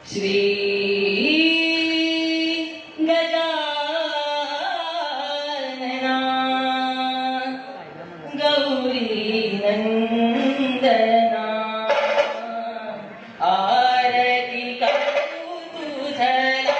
श्री गजानना, गौरी नंदना, आरती करू तुझला.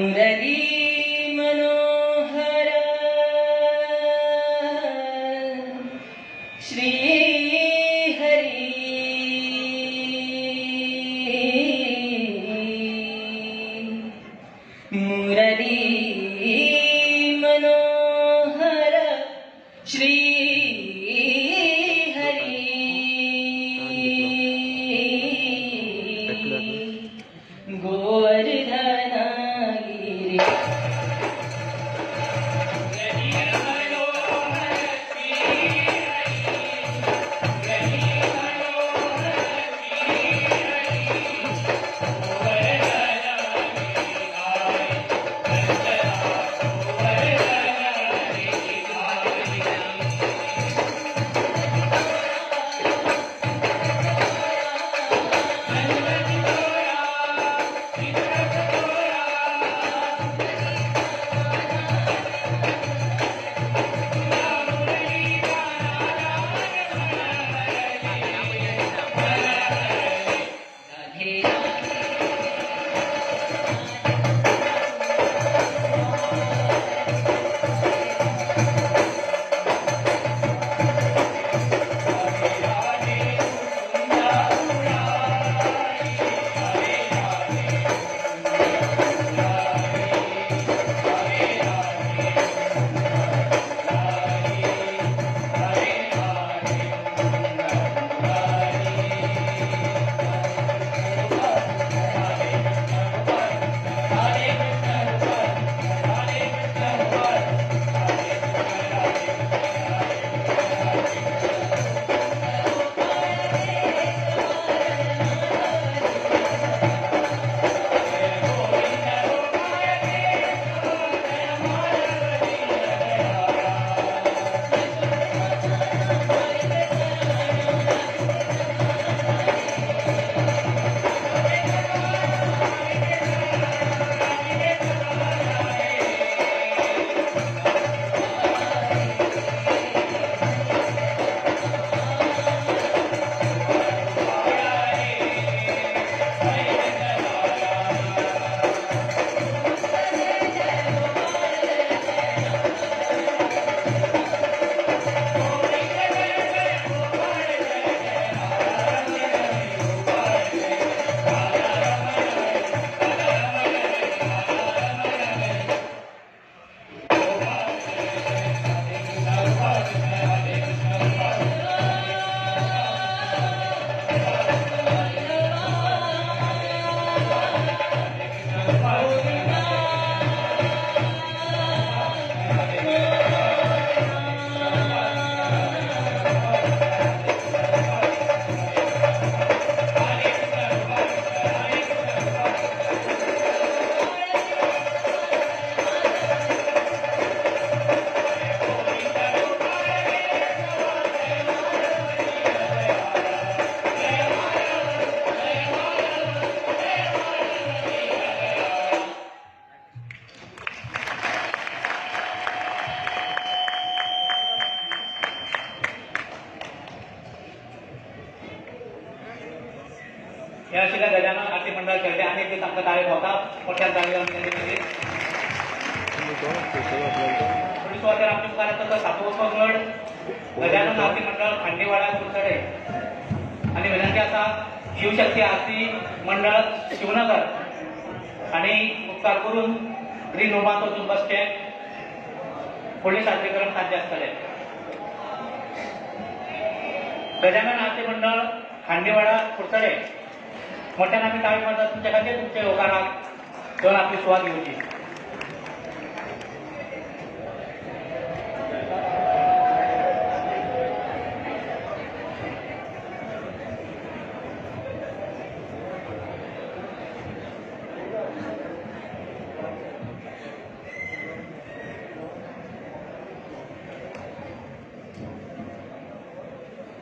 मुरली मनोहर श्री हरी। मुरली मनोहर श्री हरी। गोवर्धन गिरी। राधे ह्या आशिल्ल्या गजानन आरती मंडळ खेळटे आनी एक दीस आमकां ताळी भोंवता मोठ्यान ताळी लावन विनंती. फुडली सुवातेर आमच्या मुखार येता तो सातवो पंगड गजानन आरती मंडळ खांडेवाडा कुडचडे. आनी विनंती आसा शिवशक्ती आरती मंडळ शिवनगर आनी उपकार करून ग्रीन होमांत वचून बसचें. फुडलें सादरीकरण तांचें आसतलें. गजानन आरती मंडळ खांडेवाडा कुडचडे मोठ्यान आमी ताळी मारतात तुमच्या खातीर तुमच्या येवकाराक घेवन आपली सुवात घेवची.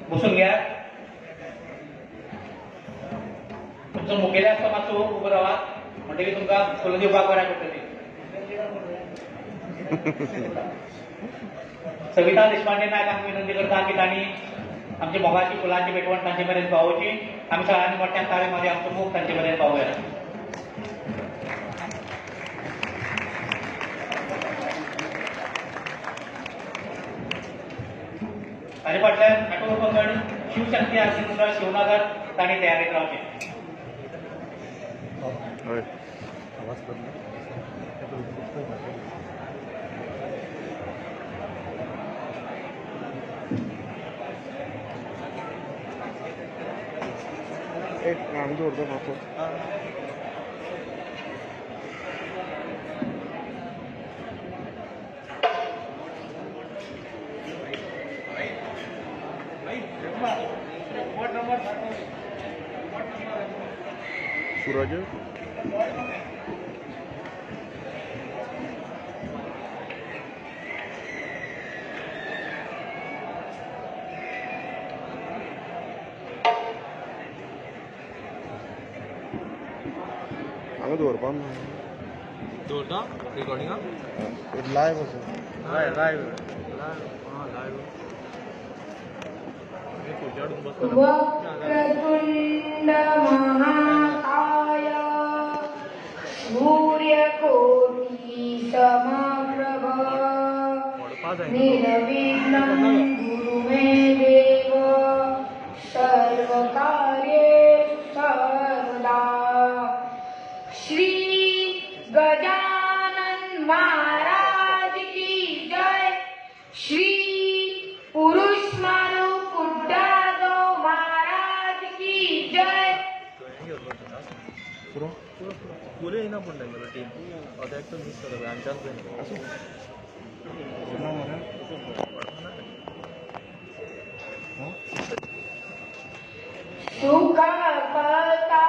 बसून घ्या. तुमचो मुखेली आसता मातसो उबो रावात म्हणटकीर तुमकां फुलां दिवपाक बऱ्याक पडटली. सविता देशपांडे नायक आमी विनंती करता की तांणी आमची मोगाची फुलांची भेटवण तांचे मेरेन पावोवची. आमी सगळ्यांनी मोठ्यान ताळी मारी आमचो मोग तांचे मेरेन पावोवया. हाजे फाटल्यान आठवो पंगड शिवशक्ती आरती मंडळ शिवनगर तांणी तयारेक रावचें. हय. एक हांगा दवरता पापड. सुराज हांगा दवरपा. दवरता रिकॉर्डिंगाक. लायव्ह आसा. लायव्ह लायव्ह हां लायव्ह खुर्ची हाडून बसला. वक्रतुंड महाकाय सूर्यकोटि समप्रभ निर्विघ्नं कुरु मे देव सर्वकार्येषु सर्वदा. श्री गजानन महाराज की जय. श्री पुरुष मारू कुड्डागाव महाराज की जय. पुरो. फुल येयना पूण तेंगेलो टीम आतां एकटो मीस जाता पळय हांगच्यान पळय. आसूं ना मरे. सुखा पता